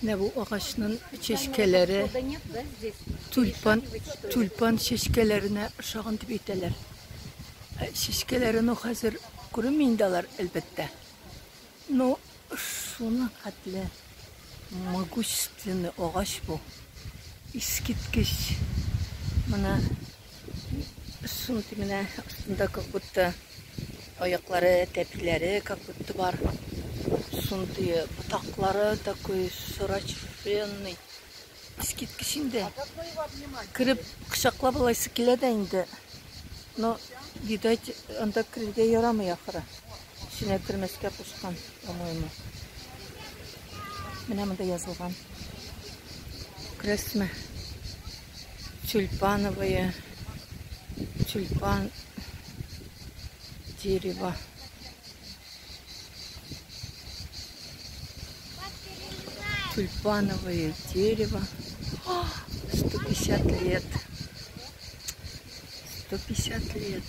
Менә бу агачның чәчкәләре тюльпан, тюльпан чәчкәләренә ошаган дип әйтәләр. Ә чәчкәләре, ну, хәзер күренми инде алар, әлбәттә. Ну, шуның хәтле могущественный агач бу. Искиткеч. Менә шундый менә астында как будто аяклары, тәпиләре как будто бар. Шундый ботаклары такой широченный. Искиткеч инде. Кереп кочаклап аласы килә дә инде. Но, видать, анда керергә ярамый ахыры. Эченә кермәскә кушкан, по-моему. Менә монда язылган. Күрәсезме? Тюльпановые, тюльпан дерево. Тюльпановое дерево. 150 лет. 150 лет.